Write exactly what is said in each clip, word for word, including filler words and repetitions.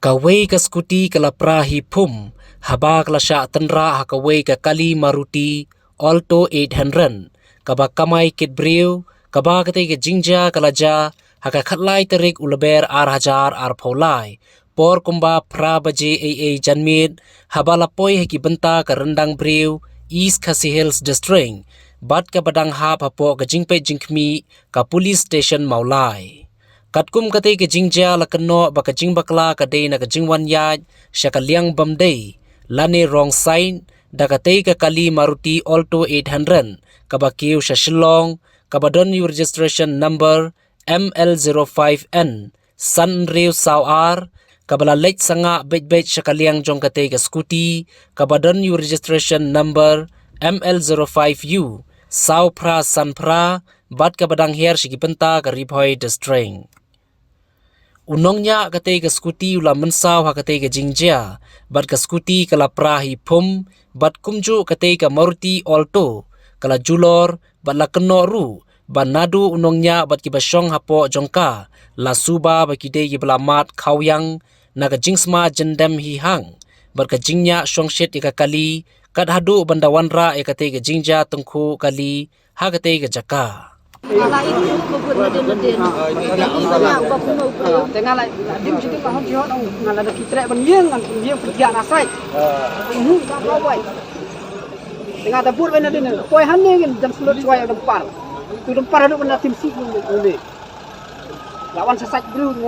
Kawei ka skuti ka la pra hi phum haba ka la shah tynrah ha kawei ka kali Maruti Alto eight hundred kaba kamai kit briew, kaba katei ka jingjia ka la jia ha ka khatlai tarik u Lber ar hajar arphew lai, por kumba phra baje eiei janmiet, haba la poi ha ki bynta ka ryndang briew East Khasi Hills District, bad kaba dang hap hapoh ka jingpeit jingkhmih ka Police Station Mawlai. Katkum katei ka jingjia la kynnoh ba ka jingbakla ka dei na ka jingwan ïaid sha ka liang bym dei lane wrong side da katei ka kali Maruti Alto eight hundred kaba kiew sha Shillong, kaba don ïa u registration number M L zero five N san hynriew saw ar, kaba la leit sangah beit beit sha ka liang jong katei ka skuti kaba don ïa u registration number M L zero five U saw phra san phra, bad kaba dang hiar sha ki bynta ka Ri Bhoi District. U nongñiah katei ka skuti u la mynsaw ha katei ka jingjia, bad ka skuti ka la pra hi phum, bad kumjuh katei ka Maruti Alto ka la julor, bad la kynnoh ruh ba naduh u nongñiah bad kiba shong hapoh jong ka la suba ba ki dei kiba la mad khawïang na ka jingsma jyndem hi hang bad ka jingñiah shongshit ïa ka kali, kat haduh ban da wanrah ïa katei ka jingjia tyngkhuh kali ha katei ka jaka. Nga la ïoh ruh ba bud nadien nadien. Nga la ïoh ba kumno u briew. Te nga la, la dim shi dim ka hon shi hon, nga la da ki treh ban ïeng, ngan ïeng pynjah na sait. Mhm, ka ba wai. Te nga da bud wai nadien. Poi hangne ngin jan slot chwai dempar. Tu dempar haduh ban da tim sih ngin ngin. La wan sa sait briew tu.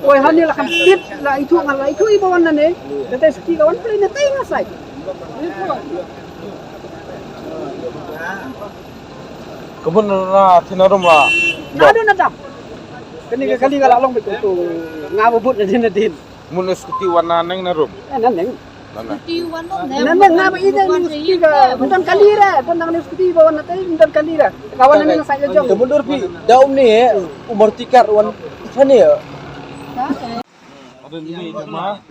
Poi hangne la kan tip la itu nga la itu i ba wan nane. Te te ski la wan play na te nga sait. Ka bun na thina rum la. Na dun na dam. Kani ka kali ka la long bit tu. Nga ba bud nadien nadien. Mun skuti wan na neng na rum. Eh, na neng. Na neng. Na neng nga ba ida ni skuti ka. Ym don kali re. Ym don ni skuti ba wan na te, ym don kali re. Ka wan na neng sa ïa jong. Te mundur phi. Da um ni eh. Umar tikar wan. Sani eh. Ada ni ma.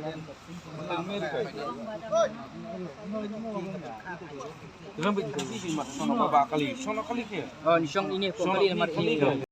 Jangan bit kali ma. Sono ba kali. Sono kali ke. Oh, ni song ini ko kali mar ini.